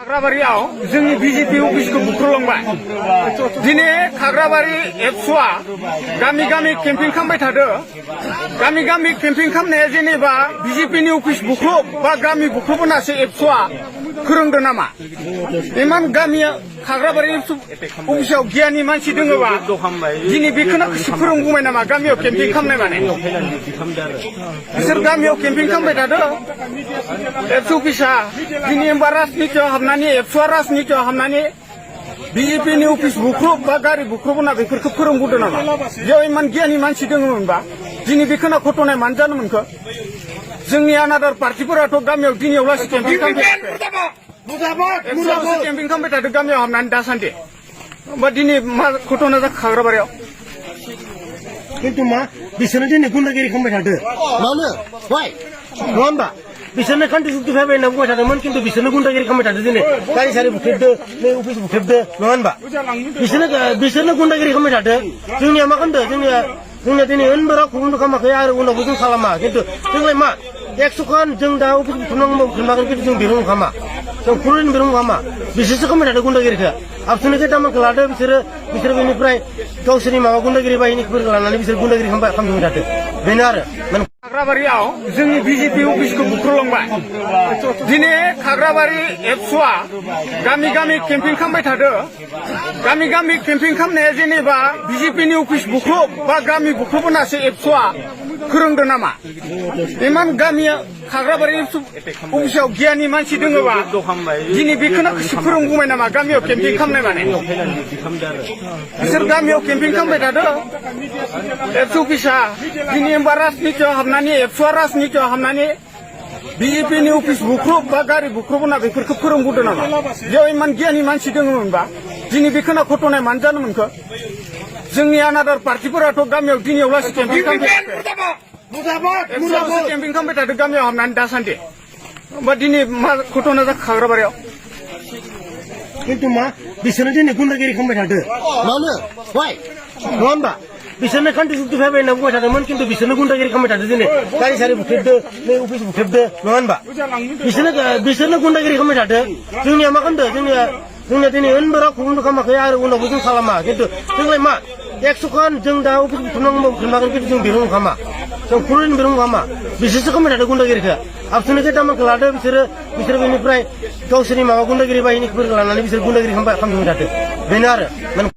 खाग्राबारियाव जोंनि बीजेपी अफिसखौ बुख्रुलांबाय दिनै खाग्राबारि एबसुआ गामि गामि केम्पिं खालामबाय थादो गामि गामि केम्पिं खालामनाया जेनेबा बीजेपीनि अफिस बुख्रुब बा गामि बुख्रुब होनासो एबसुआ फोरोंदो नामा इमान गामिया खाग्राबारि अफिसाव गियानि मानसि दोङोबा दिनै बेखौनो फोरोंगौबाय नामा गामियाव केम्पिं खालामनाय माने बिसोर गामियाव केम्पिं खालामबाय थादो एबसु अफिसा दिनै होमबा राजनितियाव हाबनानै एबसुआ राजनितियाव हाबनानै बीजेपीनि अफिस बुख्रुब बा गारि बुख्रुब होना बेफोरखौ फोरोंबोदो नामा बेयाव इमान गियानि मानसि दोङोमोनबा दिनै बेखौनो घटनाया मानो जानो मोनखो जोंनि आनादार पार्टिफोराथ' गामियाव दिनैयाव लासै केम्पिं खालामबाय थादो गामियाव हाबनानै दासान्दि होमबा दिनै मा घटना जाखो खाग्राबारियाव किन्तु मा बिसोरनो दिनै गुन्डागिरि खालामबाय थादो मानो वाइ नङा होमबा बिसोरनो खान्थि सुक्ति फैबाय होनना बुंबाय थादोंमोन किन्तु बिसोरनो गुन्डागिरि खालामबाय थादो दिनै गारि सारि बुख्रेबदो नै अफिस बुख्रेबदो नङा होनबा बिसोरनो गुन्डागिरि खालामबाय थादो जोंनिया मा खालामदो जोंनिया दिनै उनबो रावखौ बन्द' खालामाखै आरो उनावबो जों खालामा किन्तु जोंलाय मा 100 खान जों दा अफिस बुख्रेबनांगौ बुख्रेबनांगोन किन्तु जों बिरं खालामा जों खुरैनो बिरं खालामा बिसोरसो खालामबाय थादो गुन्डागिरिखौ आबसुनिखौ दामानखौ लादो बिसोरो बेनिफ्राय गावसोरनि माबा गुन्डागिरि बाहिनिफोरखौ लानानै बिसोर गुन्डागिरि खालामबाय थादो बेनो आरो खाग्राबारियाव जोंनि बीजेपी अफिसखौ बुख्रुलांबाय दिनै खाग्राबारि एबसुआ गामि गामि केम्पिं खालामबाय थादो गामि गामि केम्पिं खालामनाया जेनेबा बीजेपीनि अफिस बुख्रुब बा गामि बुख्रुब होनासो एबसुआ फोरोंदो नामा इमान गामिया खाग्राबारि अफिसाव गियानि मानसि दोङोबा दिनै बेखौनो फोरोंगौबाय नामा गामियाव केम्पिं खालामनाय माने बिसोर गामियाव केम्पिं खालामबाय थादो एबसु अफिसा दिनै होमबा राजनितियाव हाबनानै एबसुआ राजनितियाव हाबनानै बीजेपीनि अफिस बुख्रुब बा गारि बुख्रुब होना बेफोरखौ फोरोंबोदो नामा बेयाव इमान गियानि मानसि दोङोमोनबा दिनै बेखौनो घटनाया मानो जानो मोनखो जोंनि आनादार पार्टिफोराथ' गामियाव दिनैयाव लासै केम्पिं खालामबाय थादो गामियाव हाबनानै दासान्दि होमबा दिनै मा घटना जाखो खाग्राबारियाव किन्तु मा बिसोरनो दिनै गुन्डागिरि खालामबाय थादो मानो वाइ नङा होमबा बिसोरनो खान्थि सुक्ति फैबाय होनना बुंबाय थादोंमोन किन्तु बिसोरनो गुन्डागिरि खालामबाय थादो दिनै गारि सारि बुख्रेबदो नै अफिस बुख्रेबदो नङा होनबा बिसोरनो गुन्डागिरि खालामबाय थादो जोंनिया मा खालामदो जोंनिया दिनै उनबो रावखौ बन्द' खालामाखै आरो उनावबो जों खालामा किन्तु जोंलाय मा 100 खान जों दा अफिस बुख्रेबनांगौ बुख्रेबनांगोन किन्तु जों बिरं खालामा जों खुरैनो बिरं खालामा बिसोरसो खालामबाय थादो गुन्डागिरिखौ आबसुनिखौ दामानखौ लादो बिसोरो बेनिफ्राय गावसोरनि माबा गुन्डागिरि बाहिनिफोरखौ लानानै बिसोर गुन्डागिरि खालामबाय थादो बेनो आरो